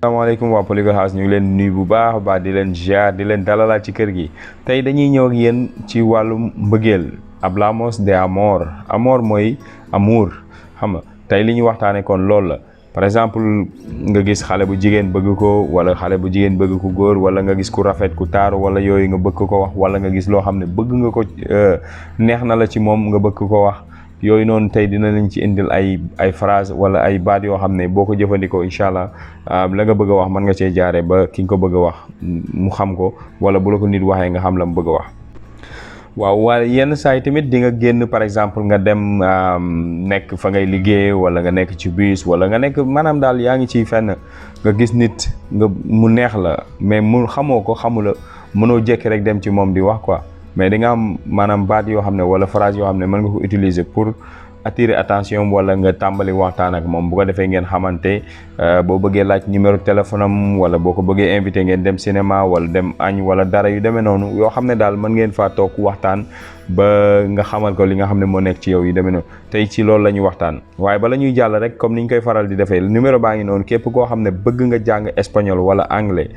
Assalamualaikum waa Polygon House ñu ngi leen nuyu bu baax ba di leen ziar di leen dalalaat ci kër gi tey dañuy ñëw ak yéen ci wàllum mbëggeel hablamos de amor. Amor mooy amour xam nga tey li ñu waxtaanee kon loolu la par exemple nga gis xale bu jigéen bëgg ko wala xale bu jigéen bëgg ko góor wala nga gis ku rafet ku taaru wala yooyu nga bëgg ko wax wala nga gis loo xam ne bëgg nga ko neex na la ci moom nga bëgg ko wax. yooyu noonu tey dina lañ ci indil ay phrase wala ay baat yoo xam ne boo ko jëfandikoo incha allah la nga bëgg a wax mën nga cee jaaree ba ki nga ko bëgg a wax mu xam ko wala bu la ko nit waxee nga xam la mu bëgg a wax. waaw waaye yenn saa yi tamit di nga génn par exemple nga dem nekk fa ngay liggéey wala nga nekk ci bus wala nga nekk maanaam daal yaa ngi ciy fenn nga gis nit nga mu neex la mais mu xamoo ko xamula mënoo jékki rek dem ci moom di wax quoi. mais di nga am maanaam baat yoo xam ne wala phrase yoo xam ne mën nga ko utiliser pour attirer attention wala nga tàmbali waxtaan ak moom bu ko defee ngeen xamante boo bëggee laaj numéro téléphone am wala boo ko bëggee invité ngeen dem cinéma wala dem añ wala dara yu demee noonu yoo xam ne daal mën ngeen faa toog waxtaan ba nga xamal ko li nga xam ne moo nekk ci yow yu demee noonu tey ci loolu la ñuy waxtaan. waaye bala ñuy jàll rek comme ni ñu koy faral di defee numéro baa ngi noonu képp koo xam ne bëgg nga jàng espagnol wala anglais.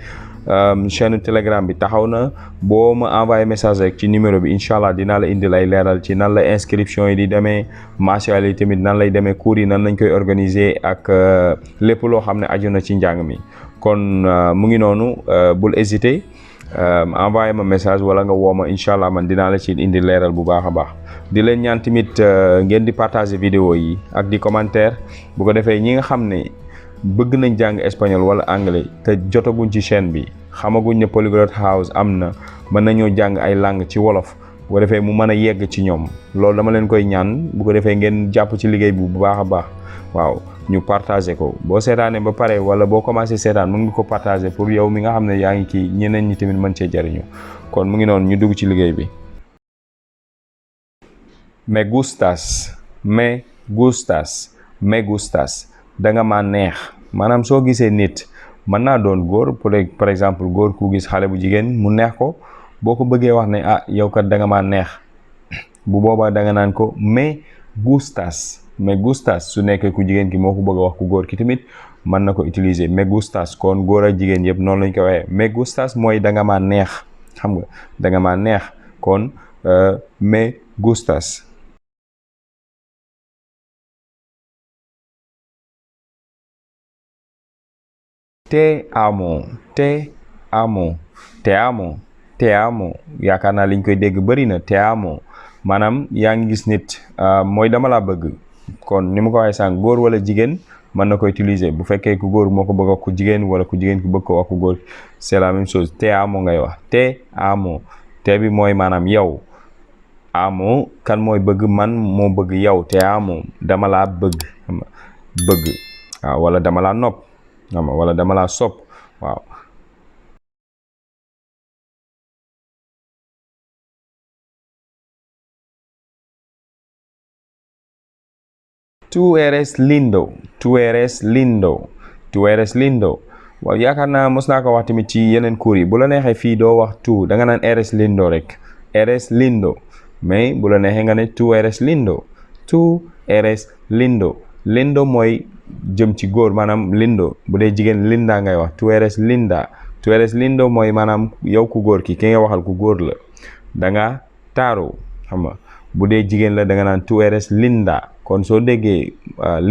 chaîne telegram bi taxaw na boo ma envoyé message rek ci numéro bi incha allah dinaa la indi lay leeral ci nan la inscription yi di demee mensuel yi tamit nan lay demee cours yi nan lañ koy organiser ak lépp loo xam ne aju na ci njàng mi kon mu ngi noonu bul hésiter envoyé ma message wala nga woo ma incha allah man dinaa la ci indi leeral bu baax a baax di leen ñaan tamit ngeen di partager vidéo yi ak di commentaire bu ko defee ñi nga xam ne bëgg nañ jàng espagnol wala anglais te jotaguñ ci chaîne bi xamaguñ ne Polyglot House am na mën nañoo jàng ay langue ci wolof bu ko defee mu mën a yegg ci ñoom loolu dama leen koy ñaan bu ko defee ngeen jàpp ci liggéey bu baax a baax waaw ñu partager ko boo seetaanee ba pare wala boo commencé seetaan mën nga ko partager pour yow mi nga xam ne yaa ngi kii ñeneen ñi tamit mën cee jariñu kon mu ngi noonu ñu dugg ci liggéey bi. me gustas da nga ma neex maanaam soo gisee nit mën naa doon góor par exemple góor ku gis xale bu jigéen mu neex ko boo ko bëggee wax ne yow kat da nga ma neex bu boobaa da nga naan ko me gustas su nekkee ku jigéen ki moo ko bëgg a wax ku góor ki tamit mën na ko utiliser me gustas kon góor ak jigéen yëpp noonu lañ ko waxee me gustas mooy da nga ma neex xam nga da nga ma neex kon me gustas. te amo yaakaar naa liñ koy dégg bëri na te amo maanaam yaa ngi gis nit mooy dama laa bëgg kon ni ma ko waxee sànq góor wala jigéen mën na ko utiliser bu fekkee ku góor moo ko bëgg a wax ku jigéen wala ku jigéen ku bëgg ko wax ku góor c'est la même chose te amo ngay wax te amo te bi mooy maanaam yow amo kan mooy bëgg man moo bëgg yow te amo dama laa bëgg waaw wala dama laa nopp wala dama laa sopp waaw. tú eres lindo waaw yaakaar naa mos naa ko wax tamit ci yeneen cours yi bu la neexee fii doo wax tú da nga naan eres lindo rek eres lindo mais bu la neexee nga ne tú eres lindo lindo mooy jëm ci góor maanaam lindo bu dee jigéen linda ngay wax tú eres lindo mooy maanaam yow ku góor ki nga waxal ku góor la da nga taaru xam nga bu dee jigéen la da nga naan tú eres linda kon soo déggee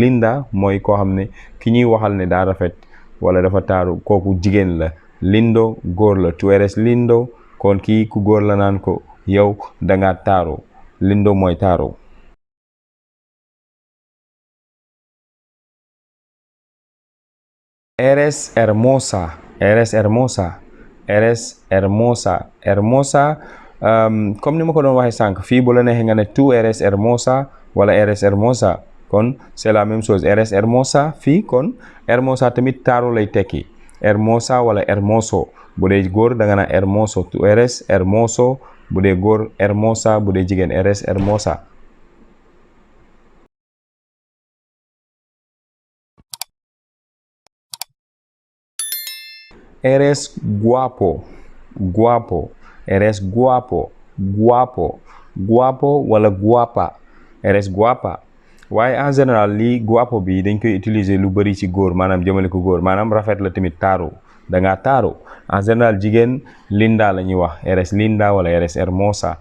linda mooy koo xam ne ki ñuy waxal ne daa rafet wala dafa taaru kooku jigéen la lindo góor la tú eres lindo kon kii ku góor la naan ko yow da nga taaru lindo mooy taaru. Eres hermosa comme ni ma ko doon waxee sànq fii bu la neexee nga ne tú eres hermosa wala eres hermosa kon c'est la même chose eres hermosa fii kon hermosa tamit taaru lay tekki hermosa wala hermoso bu dee góor da nga naan hermoso tú eres hermoso bu dee góor hermosa bu dee jigéen eres hermosa. Eres guapo wala guapa eres guapa waaye en général lii guapo bi dañ koy utiliser lu bëri ci góor maanaam jëmale ko góor maanaam rafet la tamit taaru da ngaa taaru. en général jigéen linda la ñuy wax, eres linda wala eres hermosa.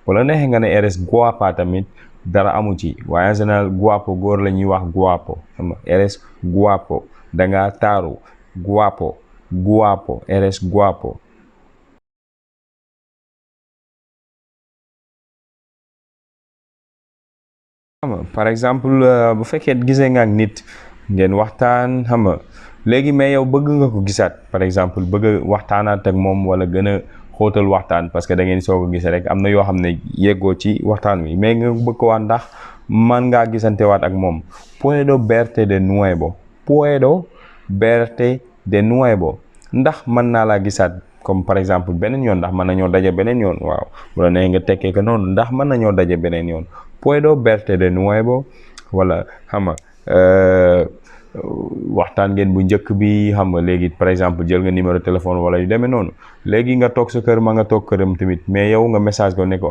bu la neexee nga ne eres guapa tamit dara amu ci, waaye en général guapo góor la ñuy wax guapo, xam nga eres guapo da ngaa taaru. guapo guapo eres guapo. xam nga par exemple bu fekkee gisee nga ak nit ngeen waxtaan, xam nga léegi mais yow bëgg nga ko gisaat, par exemple bëgg a waxtaanaat ak moom wala gën a xóotal waxtaan parce que da ngeen soog a gise rek am na yoo xam ne yeggoo ci waxtaan wi mais nga bëgg ko wax ndax man ngaa gisantewaat ak moom. puedo verte de nuevo, puedo verte de nuevo, ndax mën naa laa gisaat comme par exemple beneen yoon, ndax mën nañoo daje beneen yoon. waaw bu la nee nga tekkee ko noonu, ndax mën nañoo daje beneen yoon. puedo verte de nuevo, wala xam nga waxtaan ngeen bu njëkk bi, xam nga léegi par exemple jël nga numéro téléphone wala yu demee noonu, léegi nga toog sa kër ma nga toog këram tamit mais yow nga message ko ne ko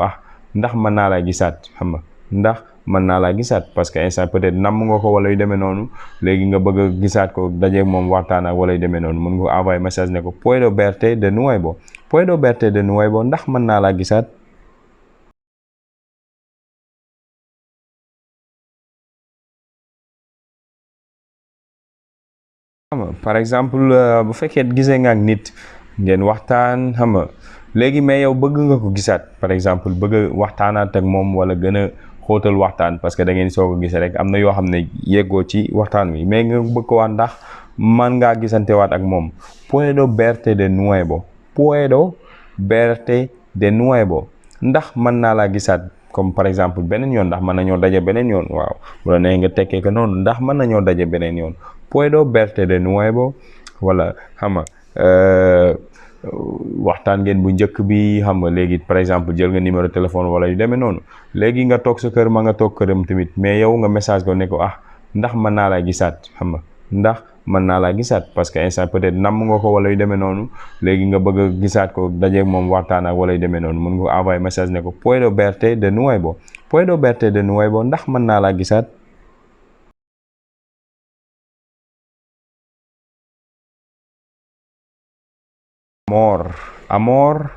ndax mën naa laa gisaat, xam nga ndax mën naa laa gisaat parce que instant peut-être namm nga ko wala yu demee noonu, léegi nga bëgg a gisaat ko daje moom waxtaan ak wala yu demee noonu, mën nga ko envoyer message ne ko puedo verte de nuevo, puedo verte de nuevo, ndax mën naa laa gisaat. xam nga par exemple bu fekkee gisee nga ak nit ngeen waxtaan, xam nga léegi mais yow bëgg nga ko gisaat, par exemple bëgg a waxtaanaat ak moom wala gën a xóotal waxtaan parce que da ngeen soog a gise rek am na yoo xam ne yeggoo ci waxtaan wi mais nga bëgg ko wax ndax man ngaa gisantewaat ak moom. puedo verte de nuevo, puedo verte de nuevo, ndax mën naa laa gisaat comme par exemple beneen yoon, ndax mën nañoo daje beneen yoon. waaw bu la nee nga tekkee ko noonu, ndax mën nañoo daje beneen yoon. puedo verte de nuevo, wala xam nga waxtaan ngeen bu njëkk bi, xam nga léegi par exemple jël nga numéro téléphone wala yu demee noonu, léegi nga toog sa kër ma nga toog këram tamit mais yow nga message ko ne ko ndax mën naa laa gisaat, xam nga ndax mën naa laa gisaat parce que instant peut-être namm nga ko wala yu demee noonu, léegi nga bëgg a gisaat ko daje moom waxtaan ak wala yu demee noonu, mën nga ko envoyer message ne ko puedo verte de nuevo, puedo verte de nuevo, ndax mën naa laa gisaat. amor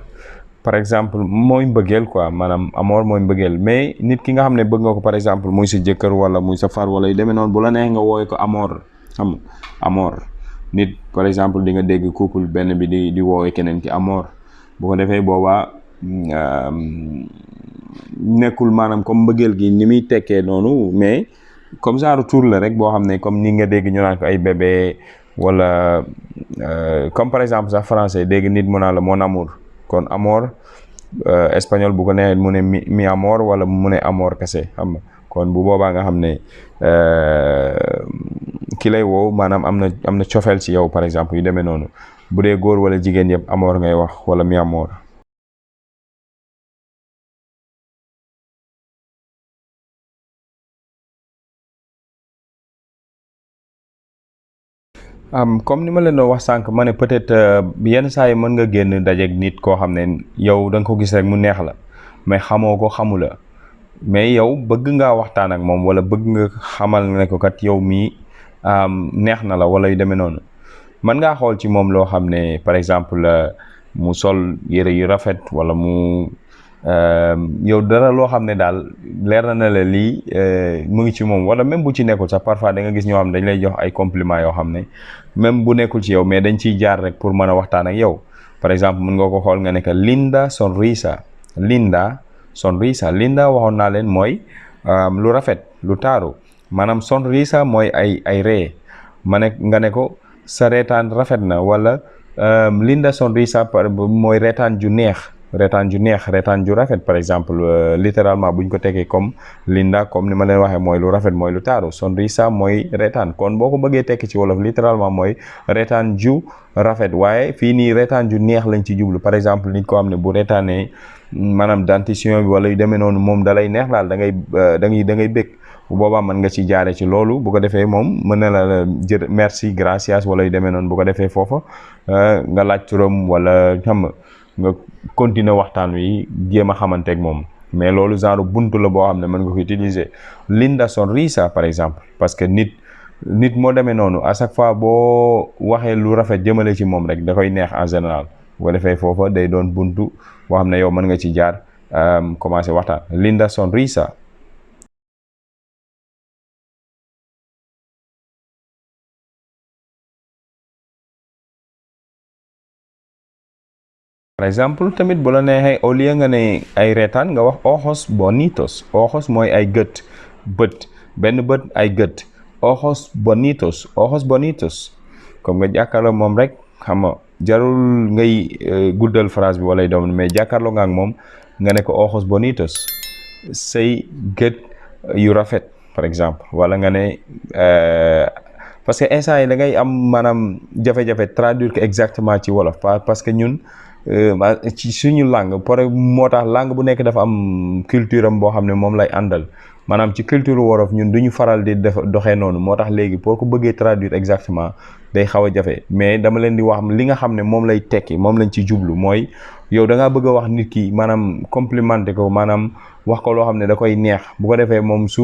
par exemple mooy mbëggeel quoi, maanaam amor mooy mbëggeel, mais nit ki nga xam ne bëgg nga ko par exemple muy sa jëkkër wala muy sa far wala yu demee noonu, bu la neex nga wooye ko amor. xam amor nit par exemple di nga dégg couple benn bi di woowe keneen ki amor, bu ko defee boobaa nekkul maanaam comme mbëggeel gi ni muy tekkee noonu, mais comme genre tour la rek boo xam ne comme ni nga dégg ñu naan ko ay bébé wala comme par exemple sax français dégg nit mu naan la mon amour, kon amour espagnol bu ko neexee mu ne mi amor wala mu ne amor kese, xam nga kon bu boobaa nga xam ne ki lay woow maanaam am na cofeel ci yow par exemple yu demee noonu. bu dee góor wala jigéen yëpp amor ngay wax wala mi amor. comme ni ma leen doon wax sànq ma ne peut-être yenn saa yi mën nga génn dajeeg nit koo xam ne yow da nga ko gis rek mu neex la mais xamoo ko xamu la, mais yow bëgg ngaa waxtaan ak moom wala bëgg nga xamal ne ko kat yow mii neex na la wala yu demee noonu. mën ngaa xool ci moom loo xam ne par exemple mu sol yére yu rafet wala mu yow dara loo xam ne daal leer na la lii mu ngi ci moom, wala même bu ci nekkul sax parfois da nga gis ñoo xam ne dañ lay jox ay compliments yoo xam ne même bu nekkul ci yow mais dañ ciy jaar rek pour mën a waxtaan ak yow. par exemple mën nga ko xool nga ne que linda sonrisa, linda sonrisa. linda waxoon naa leen mooy lu rafet lu taaru, maanaam sonrisa mooy ay ree. ma ne nga ne ko sa reetaan rafet na, wala linda sonrisa mooy reetaan ju neex, reetaan ju rafet. par exemple littéralement buñ ko tegee comme linda, comme ni ma leen waxee mooy lu rafet mooy lu taaru, sonrisa mooy reetaan. kon boo ko bëggee tekki ci wolof littéralement mooy reetaan ju rafet, waaye fii nii reetaan ju neex lañ ci jublu. par exemple nit koo xam ne bu reetaanee maanaam dentition bi wala yu demee noonu moom dalay neex daal, da ngay bëgg. bu boobaa mën nga ci jaare ci loolu, bu ko defee moom mën na la jër merci gracias wala yu demee noonu. bu ko defee foofa nga laaj turam wala xam nga continuer waxtaan wi jéem a xamanteeg moom. mais loolu genre buntu la boo xam ne mën nga ko utiliser. Linda sonrisa par exemple, parce que nit moo demee noonu à chaque fois boo waxee lu rafet jëmale ci moom rek da koy neex en général, bu ko defee foofa day doon buntu boo xam ne yow mën nga ci jaar commencer waxtaan. Linda sonrisa. Par exemple tamit bu la neexee au lieu nga ne ay reetaan nga wax ojos bonitos. Ojos mooy ay gët, bët, benn bët, ay gët. Ojos bonitos, ojos bonitos. comme nga jàkkaarloo moom rek xam nga jarul ngay guddal phrase bi wala doom, mais jàkkaarloo nga ak moom nga ne ko ojos bonitos, say gët yu rafet par exemple. wala nga ne parce que instant yi da ngay am maanaam jafe-jafe traduire ko exactement ci wolof, parce que ñun ci suñu langue moo tax langue bu nekk dafa am culture am boo xam ne moom lay àndal. maanaam ci culture wolof ñun duñu faral di doxee noonu, moo tax léegi pour ko bëggee traduire exactement day xaw a jafe. mais dama leen di wax li nga xam ne moom lay tekki, moom lañ ci jublu mooy yow da ngaa bëgg a wax nit ki maanaam complimenté ko, maanaam wax ko loo xam ne da koy neex, bu ko defee moom su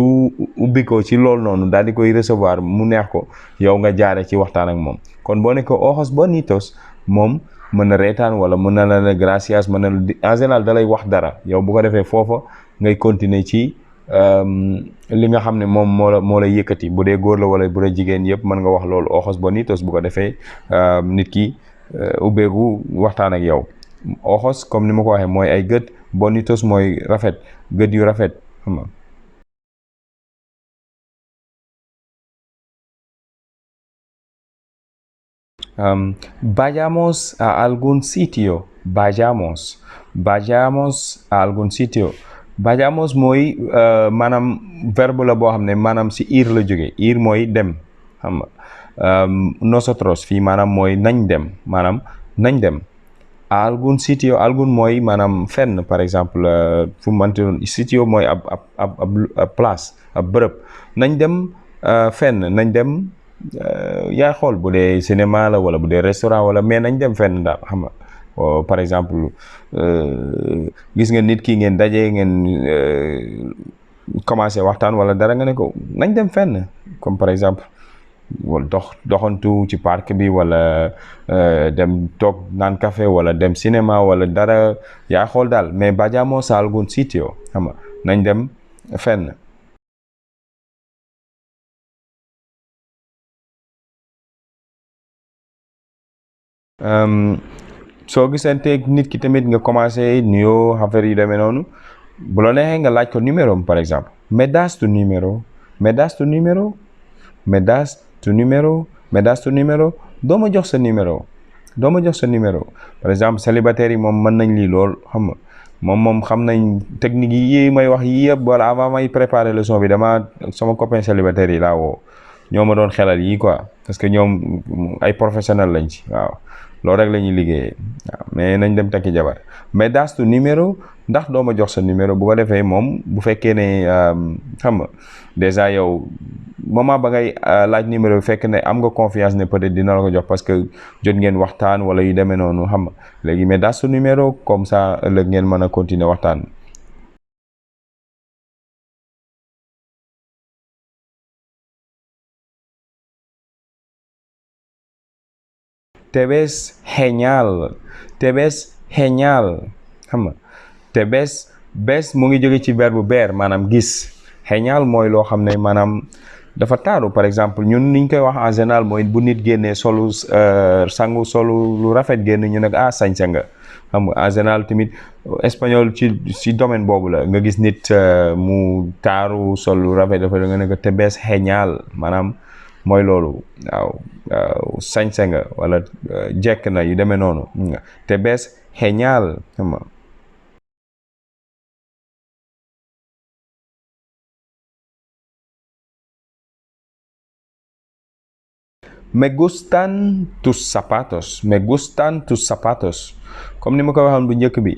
ubbi ko ci loolu noonu daal di koy recevoir mu neex ko, yow nga jaare ci waxtaan ak moom. kon boo ne ko ojos bonitos, moom mën na reetaan wala mën na la gracias, mën na en général da lay wax dara, yow bu ko defee foofa ngay continuer ci li nga xam ne moom moo la yëkkati. bu dee góor la wala bu dee jigéen yëpp mën nga wax loolu ojos bonitos, bu ko defee nit ki ubbeeku waxtaan ak yow. ojos comme ni ma ko waxee mooy ay gët, bonitos mooy rafet, gët yu rafet xam nga. Vayamos a algún sitio. Vayamos a algún sitio. Vayamos mooy maanaam verbe la boo xam ne maanaam si ir la jóge. Ir mooy dem xam nga. Nosotros fii maanaam mooy nañ dem, maanaam nañ dem. A algún sitio, algún mooy maanaam fenn, par exemple fu mu mënti doon. Sitio mooy ab place, ab bërëb. nañ dem fenn, nañ dem. yaa xool bu dee cinéma la wala bu dee restaurant wala, mais nañ dem fenn daal xam nga. par exemple gis nga nit ki ngeen daje ngeen commencé waxtaan wala dara nga ne ko nañ dem fenn, comme par exemple wala doxantu ci parc bi wala dem toog naan café wala dem cinéma wala dara, yaa xool daal. mais vayamos a algún sitio xam nga, nañ dem fenn. soo gisanteeg nit ki tamit nga commencé nuyoo affaire yu demee noonu, bu la neexee nga laaj ko numéro am. par exemple, me das tu número, me das tu número, me das tu número, me das tu número. doo ma jox sa numéro, doo ma jox sa numéro. par exemple célibataire yi moom mën nañ lii lool xam nga, moom xam nañ technique yi may wax yi yëpp. wala avant may préparer leçon bi sama copain célibataire yi laa woo, ñoo ma doon xelal yi quoi, parce que ñoom ay professionnel lañ ci. waaw loolu rek la ñuy liggéeyee. waaw mais nañ dem takki jabar. mais das tu numéro, ndax doo ma jox sa numéro. bu ko defee moom bu fekkee ne xam nga déjà yow moment ba ngay laaj numéro bi fekk ne am nga confiance ne peut-être dina la ko jox, parce que jot ngeen waxtaan wala yu demee noonu xam nga. léegi mais das tu numéro, comme ça ëllëg ngeen mën a continuer waxtaan. te ves genial, te ves genial xam nga. te ves mu ngi jóge ci verbe ver, maanaam gis. genial mooy loo xam ne maanaam dafa taaru. par exemple ñun niñ koy wax en général mooy bu nit génnee solu sangu solu lu rafet génn ñu ne sañse nga xam nga. en général tamit espagnol ci domaine boobu la, nga gis nit mu taaru sol lu rafet dafa nga ne ko te ves genial, maanaam mooy loolu. waaw sañse nga wala jekk na yu demee noonu. te ves genial xam nga. me gustan tus zapatos, me gustan tus zapatos. comme ni ma ko waxoon bu njëkk bi,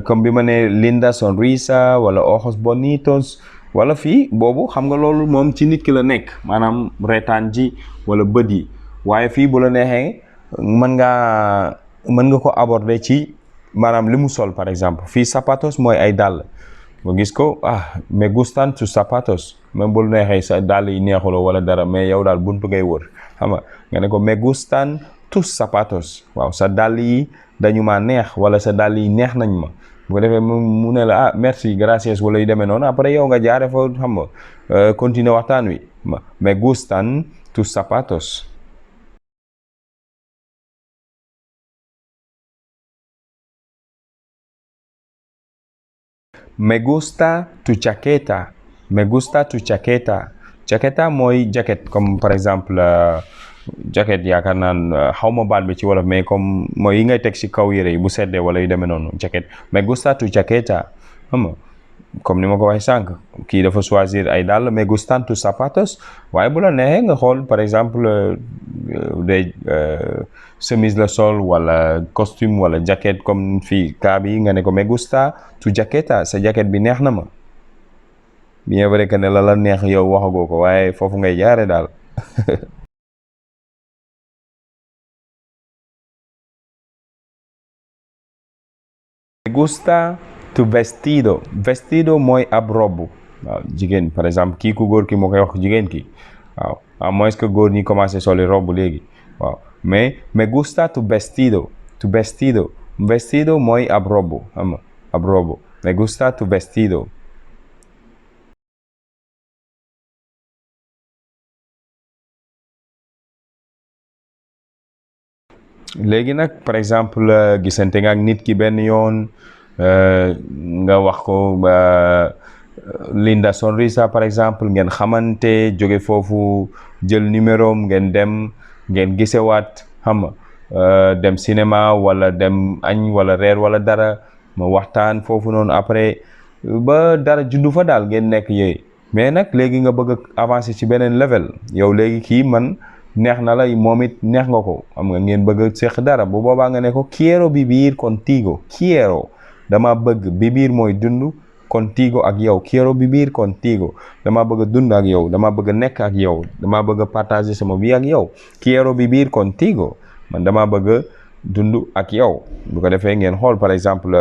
comme bi ma ne linda sonrisa wala ojos bonitos, wala fii boobu xam nga loolu moom ci nit ki la nekk, maanaam reetaan ji wala bët yi. waaye fii bu la neexee mën nga ko aborder ci maanaam li mu sol par exemple fii zapatos mooy ay dàll nga gis ko me gustan tus zapatos même bu neexee sa dàll yi neexuloo wala dara mais yow daal buntu ngay wër xam nga ne ko me gustan tus zapatos waaw sa dàll yi dañu ma neex wala sa dàll yi neex nañ ma bu ko defee mu ne la merci gracias wala yu demee noonu après yow nga jaare fa xam nga continuer waxtaan wi me gustan tus zapatos. Me gusta tu chaqueta. Me gusta tu chaqueta. Chaqueta mooy jacket comme par exemple jacket yaakaar naan xaw ma baat bi ci wolof mais comme mooy yi ngay teg ci kaw yére yi bu seddee wala yu demee noonu jacket. Me gusta tu chaqueta xam nga comme ni ma ko waxee sànq kii dafa choisir ay dàll me gustan tus zapatos waaye bu la neexee nga xool par exemple des chemise la sol wala costume wala jacket comme fii kaa bi nga ne ko me gusta tu jaqueta sa jacket bi neex na ma bien vrai que ne la neex yow waxagoo ko waaye foofu ngay jaare daal. Me gusta tu vestido. Vestido mooy ab robb waaw jigéen par exemple kii ku góor ki moo koy wax jigéen ki waaw à moins que góor ñi commencé soli robb léegi waaw mais me gusta tu vestido. Tu vestido. Vestido mooy ab robb xam nga ab robb me gusta tu vestido. léegi nag par exemple gisante nga ak nit ki benn yoon nga wax ko linda sonrisa par exemple ngeen xamante jóge foofu jël numérom ngeen dem ngeen gisewaat xam nga dem cinéma wala dem añ wala reer wala dara ma waxtaan foofu noonu après ba dara juddu fa daal ngeen nekk yooyu mais nag léegi nga bëgg a avancer ci beneen level yow léegi kii man neex na la moom it neex nga ko xam nga ngeen bëgg a seq dara bu boobaa nga ne ko quiero vivir contigo. Quiero dama bëgg vivir mooy dund contigo ak yow quiero vivir contigo dama bëgg a dund ak yow dama bëgg a nekk ak yow dama bëgg a partager sama vie ak yow quiero vivir contigo man dama bëgg a dund ak yow bu ko defee ngeen xool par exemple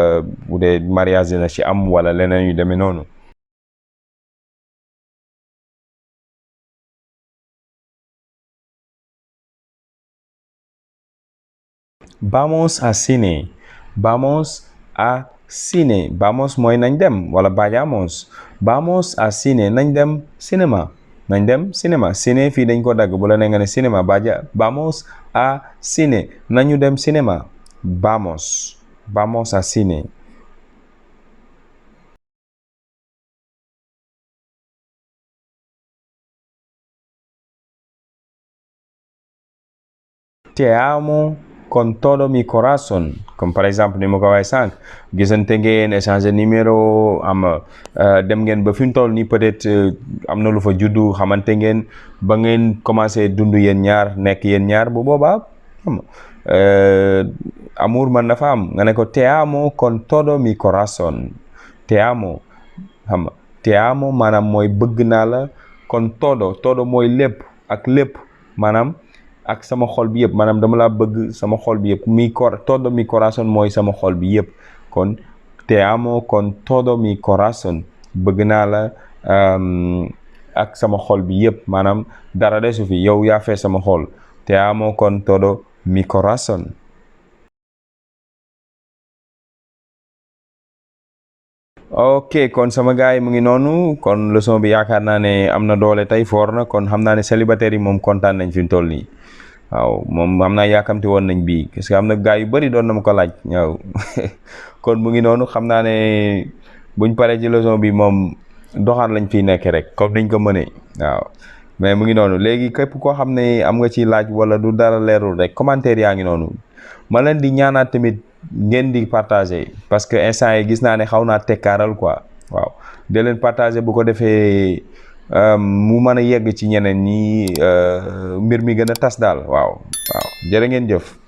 bu dee mariage na ci am wala leneen yu demee noonu. Vamos a cine. Vamos a cine. Vamos mooy nañ dem wala vayamos. Vamos a cine nañ dem cinéma. nañ dem cinéma ciné fii dañ ko dagg bu la ne nga ne cinéma vamos a cine nañu dem cinéma. Vamos a cine. Te amo con todo mi corazón comme par exemple ni ma ko waxee sànq gisante ngeen échanger numéro dem ngeen ba fi mu toll nii peut-être am na lu fa juddu xamante ngeen ba ngeen commencé dund yéen ñaar nekk yéen ñaar bu boobaa xam amour man na fa am nga ne ko te amo con todo mi corazón. Te amo xam te amo maanaam mooy bëgg naa la con todo mooy lépp ak lépp maanaam ak sama xol bi yëpp maanaam dama la bëgg sama xol bi yëpp todo mi corazón mooy sama xol bi yëpp kon te amo con todo mi corazón bëgg naa la ak sama xol bi yëpp maanaam dara desu fi yow yaa fee sama xol te amo con todo mi corazón. ok kon sama gars yi mu ngi noonu kon leçon bi yaakaar naa ne am na doole tey foor na kon xam naa ne célibataire yi moom kontaan nañ fi mu toll nii waaw moom xam naa yaakamti woon nañ bii parce que am na gars yu bëri doon na ma ko laaj waaw kon mu ngi noonu xam naa ne buñ paree ci leçon bi moom doxaan lañ fiy nekk rek comme niñ ko mënee waaw mais mu ngi noonu léegi képp koo xam ne am nga ci laaj wala du dara leerul rek commentaire yaa ngi noonu ma leen di ñaanaat tamit ngeen di partager parce que instant yi gis naa ne xaw naa tekkaaral quoi waaw de leen partager bu ko defee mu mën a yegg ci ñeneen ñi mbir mi gën a tas daal waaw jërë ngeen jëf.